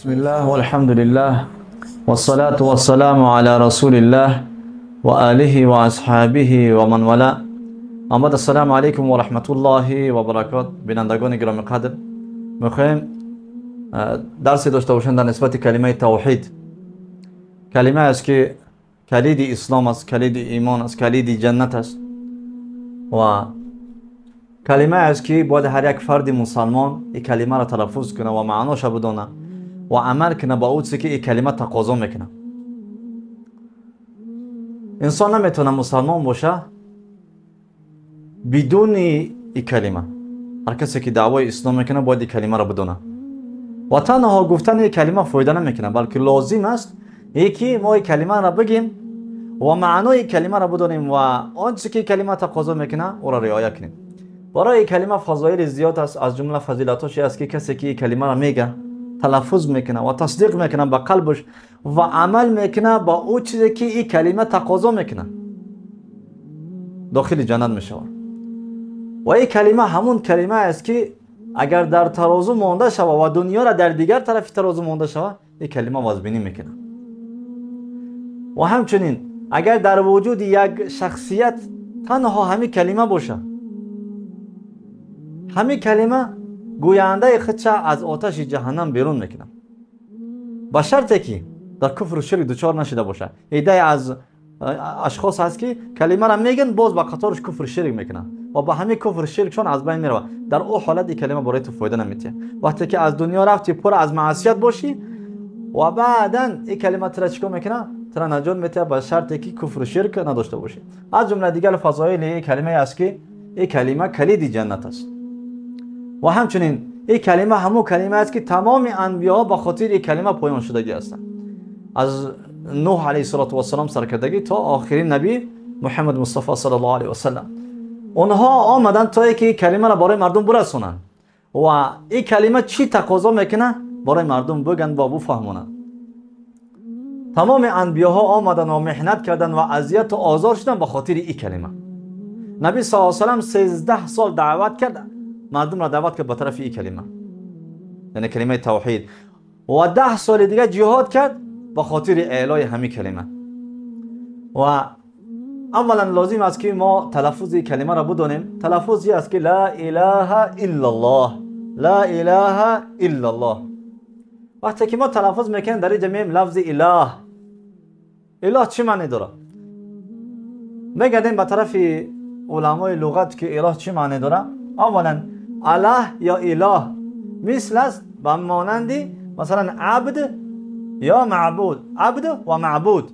Бисмиллах, валхамдулиллах, вассалату вассаламу аля расулиллах ва алихи ва асҳабихи ва ман вала. Амад, ассалому алайкум ва раҳматуллоҳи ва баракот. Бинандагони гиромӣ қадр, мехоҳем дарсе дошта бошем дар нисбати калимаи тавҳид. Калимае аст ки калиди ислом аст, калиди имон аст, калиди ҷаннат аст ва калимае аст ки бояд ҳар як фарди мусалмон ин калимаро талаффуз кунад ва маъноша бидонад ва амал кунад ба он чизе ки ин калима тақозо мекунад. Инсон наметавонад мусалмон боша бидуни ин калима. Ҳар касе ки даъвои ислом мекунад бояд ин калимаро бидонад ва танҳо гуфтани ин калима фоида намекунад, балки лозим аст ки мо ин калимаро бигем ва маънои ин калимаро бидонем ва он чизе ки ин калима тақозо мекунад ӯро риоя кунем. Барои ин калима фазоили зиёд аст, аз ҷумла фазилатҳош аст ки касе ки ин калимаро мега, талаффуз мекунад ва тасдиқ мекунад ба қалбаш ва амал мекунад ба он чизе ки ин калима тақозо мекунад, дохили ҷаннат мешавад. Ва ин калима ҳамон калима аст ки агар дар тарозу монда шавад ва дунёро дар дигар тарафи тарозу монда шавад, ин калима вазбинӣ мекунад. Ва ҳамчунин агар дар вуҷуди як шахсият танҳо ҳамин калима бошад, ҳамин калима гӯяндаи худша аз оташи ҷаҳаннам берун мекунад, ба шарте ки дар куфру ширк дучор нашида бошад. Иддае аз ашхос ҳаст ки калимаро мегӯянд, боз ба қатораш куфру ширк мекунанд ва ба ҳамин куфру ширкшон аз байн меравад. Дар ӯ ҳолат ин калима барои ту фоида наметиҳад. Вақте ки аз дунё рафти пур аз маъсият бошӣ ва баъдан ин калима тура чӣ кор мекунад? Тура наҷот метиҳад ба шарте ки куфру ширк надошта бошӣ. Аз ҷумла дигар фазоили ин калимае аст ки ин калима калиди ҷаннат аст. Ва ҳамчунин ин калима ҳамон калима аст ки тамоми анбиёҳо ба хотири ин калима поён шудагӣ ҳастанд. Аз Нуҳ алайҳиссалоту вассалом саркардагӣ то охирин набӣ Муҳаммад Мустафо саллаллоҳу алайҳи васаллам. Онҳо омаданд то ки ин калимаро барои мардум бирасонанд ва ин калима чӣ тақозо мекунад барои мардум бигӯянд ва буфаҳмонанд. Тамоми анбиёҳо омаданд ва меҳнат карданд ва азияту озор шуданд ба хотири ин калима. Набӣ саллаллоҳу алайҳи васаллам 13 сол даъват кард, мардумро даъват кард ба тарафи ин калима, яъне калимаи тавҳид, ва 10 соли дигар ҷиҳод кард ба хотири эълои ҳамин калима. Ва аввалан лозим аст ки мо талаффузи калимаро бидонем. Талаффуз ин аст ки ла илаҳа иллаллоҳ, ла илаҳа иллаллоҳ. Вақте ки мо талаффуз мекунем, дар инҷа меем лафзи илоҳ. Илоҳ чӣ маъне дорад? Мегардем ба тарафи уламои луғат ки илоҳ чӣ маъне дорад. Аввалан аллаҳ ё илоҳ мисл аст ба монанди масалан абд ё маъбуд. Абд ва маъбуд.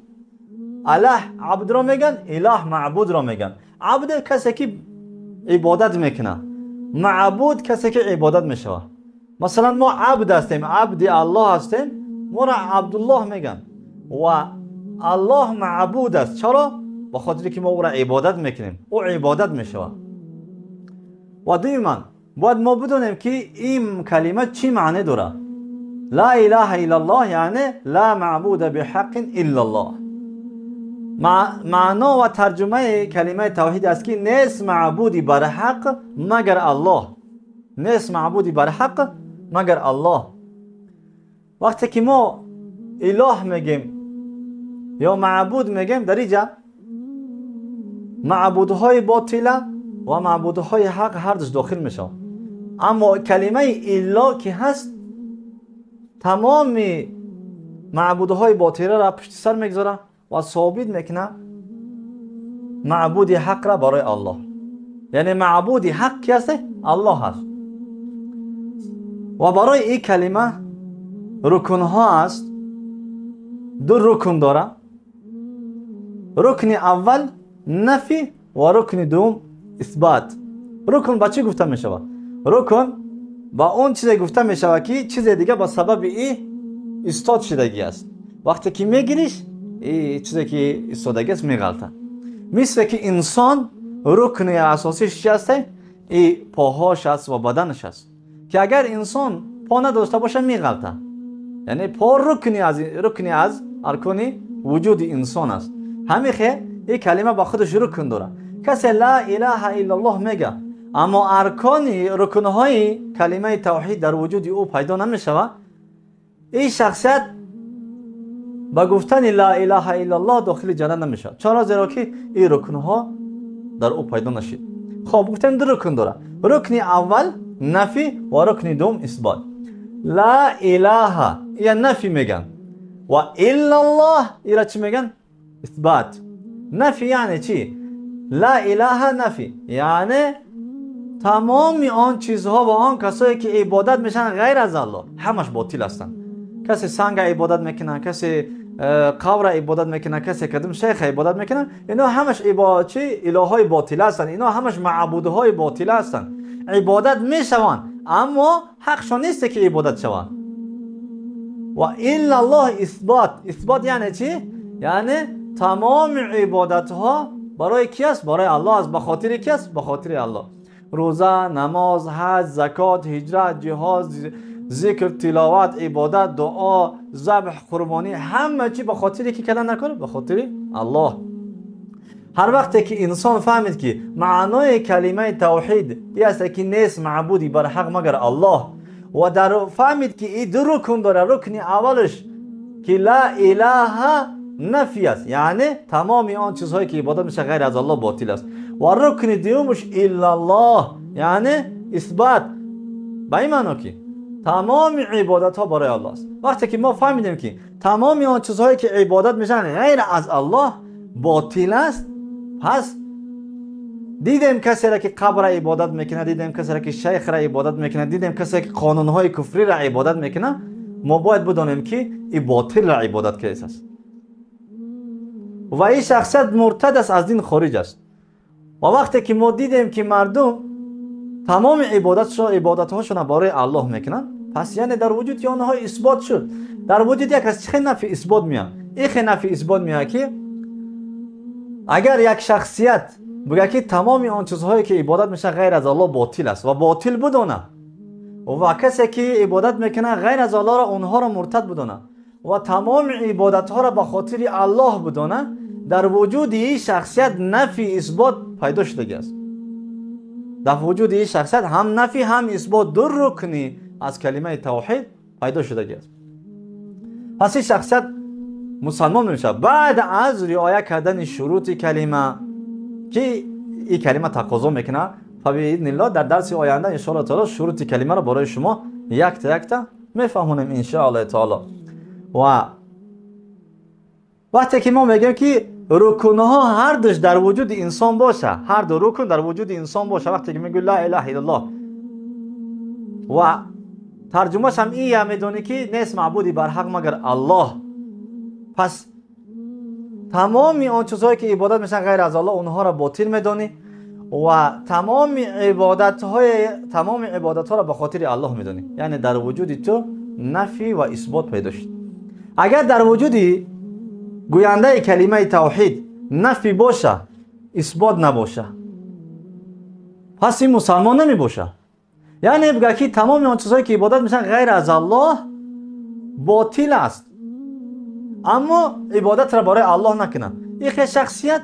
Аллаҳ абдро мегӯянд, илоҳ маъбудро мегӯянд. Абд касе ки ибодат мекунад, маъбуд касе ки ибодат мешавад. Масалан мо абд ҳастем, абди Аллоҳ ҳастем, моро Абдуллоҳ мегӯянд ва Аллоҳ маъбуд аст. Чаро? Ба хотире ки мо ӯро ибодат мекунем, ӯ ибодат мешавад. Ва дуюман бояд мо бидонем ки ин калима чӣ маъне дорад. Ла илаҳа иллаллоҳ яъне ла маъбуда биҳаққин иллаллоҳ. Маъно ва тарҷумаи калимаи тавҳид аст ки нест маъбуди барҳақ магар Аллоҳ, нест маъбуди барҳақ магар Аллоҳ. Вақте ки мо илоҳ мегем ё маъбуд мегем, дар инҷа маъбудҳои ботила ва маъбудҳои ҳақ ҳардуш дохил мешавад. Аммо калимаи илло ки ҳаст тамоми маъбудҳои ботиларо пушти сар мегузорад ва собит мекунад маъбуди ҳақра барои Аллоҳ. Яъне маъбуди ҳақ ки ҳаст? Аллоҳ ҳаст. Ва барои ин калима рукнҳо аст. Ду рукн дорад. Рукни аввал нафи ва рукни дуюм исбат. Рукн ба чӣ гуфта мешавад? Рукн ба он чизе гуфта мешавад ки чизе дига ба сабаби и истод шудагӣ аст. Вақте ки мегириш, и чизе ки истодагӣ аст меғалтад. Мисле ки инсон рукни асосиш чи аст? И поҳош аст ва баданаш аст, ки агар инсон по надошта бошад меғалтад. Яъне по рукни аз аркони вуҷуди инсон аст. Ҳамин хел ин калима ба худаш рукн дорад. Касе ла илаҳа иллаллоҳ мега, аммо аркони рукнҳои калимаи тавҳид дар вуҷуди ӯ пайдо намешавад, ин шахсият ба гуфтани ла илаҳа иллаллоҳ дохили ҷаннат намешавад. Чаро? Зеро ки ин рукнҳо дар ӯ пайдо нашид. Хоб, гуфтем ду рукн дорад. Рукни аввал нафи ва рукни дуввум исбот. Ла илаҳа ия нафи меган ва иллаллоҳ ира чӣ меган? Исбат. Нафи яъне чӣ? Ла илаҳа нафи яъне тамоми он чизҳо ва он касое ки ибодат мешаванд ғайр аз Аллоҳ ҳамаш ботил ҳастанд. Касе санга ибодат мекунад, касе қабра ибодат мекунад, касе кадом шайха ибодат мекунад, ино ҳамаш чи илоҳҳои ботила ҳастанд, ино ҳамаш маъбудҳои ботила ҳастанд. Ибодат мешаванд, аммо ҳақшон нест ки ибодат шаванд. Ва иллаллоҳ исбот. Исбот яъне чӣ? Яъне тамоми ибодатҳо барои ки аст? Барои Аллоҳ аст. Ба хотири ки аст? Ба хотири Аллоҳ. Рӯза, намоз, ҳаҷ, закот, ҳиҷрат, ҷиҳод, зикр, тиловат, ибодат, дуо, забҳ, қурбонӣ, ҳама чӣ ба хотири ки кардан накунад? Ба хотири Аллоҳ. Ҳар вақте ки инсон фаҳмид ки маънои калимаи тавҳид ин аст ки нест маъбуди барҳақ магар Аллоҳ, ва дар фаҳмид ки ин ду рукн дорад. Рукни аввалаш ки ла илаҳа нафи аст, яъне тамоми он чизҳое ки ибодат мешавад ғайр аз Аллоҳ ботил аст. Ва рукни дуюмаш иллаллоҳ яъне исбат, ба ин маъно ки тамоми ибодатҳо барои Аллоҳ аст. Вақте ки мо фаҳмидем ки тамоми он чизҳое ки ибодат мешаванд ғайр аз Аллоҳ ботил аст, пас дидем касеро ки қабра ибодат мекунад, дидем касеро ки шайхра ибодат мекунад, дидем касе ки қонунҳои куфриро ибодат мекунад, мо бояд бидонем ки ин ботилро ибодат кардааст ва ин шахсият муртад аст, аз дин хориҷ аст. Ва вақте ки мо дидем ки мардум тамоми ибодатҳошонро барои Аллоҳ мекунанд, пас яъне дар вуҷуди онҳо исбот шуд. Дар вуҷуди як аз чӣ нафи исбот меояд? Ин хе нафи исбот меояд ки агар як шахсият бигӯяд ки тамоми он чизҳое ки ибодат мешавад ғайр аз Аллоҳ ботил аст ва ботил бидонад, ва касе ки ибодат мекунад ғайр аз Аллоҳро онҳоро муртад бидонад ва тамоми ибодатҳоро ба хотири Аллоҳ бидонад, дар вуҷуди ин шахсият нафи исбот пайдо шудагиаст. Дар вуҷуди ин шахсият ҳам нафи ҳам исбот, ду рукни аз калимаи тавҳид пайдо шудагиаст. Пас ин шахсият мусалмон мешавад баъд аз риоя кардани шурути калима ки ин калима тақозо мекунад. Фабиизниллоҳ дар дарси оянда иншоаллоҳ таоло шурути калимаро барои шумо якта якта мефаҳмонем иншоаллоҳ таоло. Ва вақте ки мо мегӯем ки рукнҳо ҳардуш дар вуҷуди инсон боша, ҳарду рукн дар вуҷуди инсон боша, вақте ки мегӯ ла илаҳа иллаллоҳ ва тарҷумааш ҳам ия медонӣ ки нест маъбуди барҳақ магар Аллоҳ, пас тамоми он чизҳое ки ибодат мешаванд ғайр аз Аллоҳ онҳоро ботил медонӣ ва тамоми ибодатҳоро ба хотири Аллоҳ медонӣ. Яъне дар вуҷуди ту нафи ва исбот пайдо шуд. Агар дар вуҷуди гӯяндаи калимаи тавҳид нафи боша, исбот набоша, пас ин мусалмон намебоша. Яъне бигӯяд ки тамоми он чизҳое ки ибодат мешаванд ғайр аз Аллоҳ ботил аст, аммо ибодатро барои Аллоҳ накунад, ин хел шахсият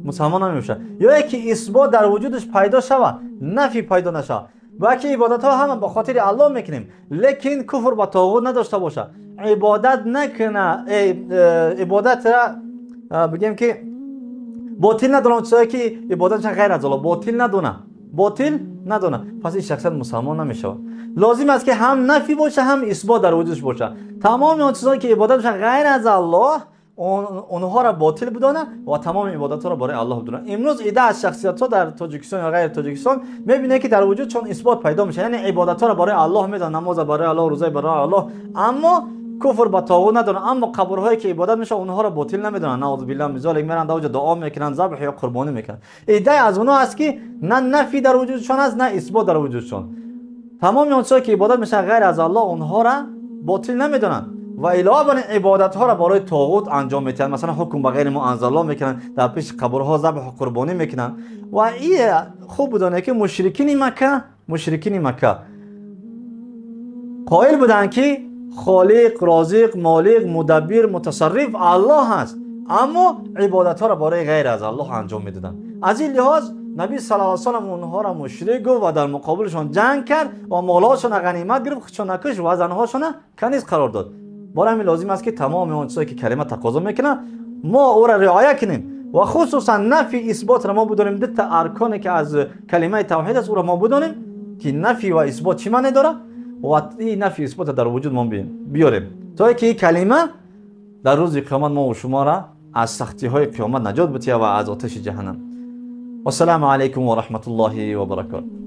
мусалмон намебошад. Ё ки исбот дар вуҷудаш пайдо шавад, нафи пайдо нашавад, балки ибодатҳо ҳама ба хотири Аллоҳ мекунем, лекин куфр ба тоғут надошта бошад, ибодат накунад, ибодатра бигем ки ботил надонад, чизое ки ибодат мешавад ғайр аз Аллоҳ ботил надонад, ботил надонад, пас ин шахсият мусалмон намешавад. Лозим аст ки ҳам нафи бошад, ҳам исбот дар вуҷудаш бошад. Тамоми он чизое ки ибодат мешавад ғайр аз Аллоҳ онҳоро ботил бидонад ва тамоми ибодатҳоро барои Аллоҳ бидонад. Имрӯз ида аз шахсиятҳо дар Тоҷикистон ё ғайри Тоҷикистон мебинед ки дар вуҷудшон исбот пайдо мешавад, яъне ибодатҳоро барои Аллоҳ медонад, намозро барои Аллоҳ, рӯзаи барои Аллоҳ, аммо куфр ба тоғут надоранд, аммо қабрҳое ки ибодат мешавад онҳоро ботил намедонанд. Наъузу биллаҳ мин золик, меранд дар онҷо дуо мекунанд, забҳ ё қурбонӣ мекунанд. Иддаи аз онҳо аст ки на нафи дар вуҷудшон аст, на исбот дар вуҷудшон. Тамоми он чизҳое ки ибодат мешавад ғайр аз Аллоҳ онҳоро ботил намедонанд ва илова бар ин ибодатҳоро барои тоғут анҷом медиҳанд. Масалан ҳукм ба ғайри мо анзаллоҳ мекунанд, дар пеши қабрҳо забҳ қурбонӣ мекунанд. Ва ин хуб бидонед ки мушрикини Макка қоил буданд ки холиқ, розиқ, молиқ, мудаббир, мутасарриф Аллоҳ аст, аммо ибодатҳоро барои ғайр аз Аллоҳ анҷом медоданд. Аз ин лиҳоз Наби саллаллоҳу алайҳи васаллам онҳоро мушрик гуфт ва дар муқобилшон ҷанг кард ва молҳошонро ғанимат гирифт, худшон накушт ва занҳошонро каниз қарор дод. Барои ҳамин лозим аст, ки тамоми он чизое ки калима тақозо мекунад, мо ӯро риоя кунем ва хусусан нафи исботро мо бидонем. Дута арконе ки аз калимаи тавҳид аст, ӯро мо бидонем, ки нафи ва исбот чӣ маъне дорад, ва ин нафи исботро дар вуҷуд мо биёрем, то ки ин калима дар рӯзи қиёмат мо шуморо аз сахтиҳои қиёмат наҷот бития ва аз оташи ҷаҳаннам. Вассалому алайкум ва раҳматуллоҳи ва баракотуҳ.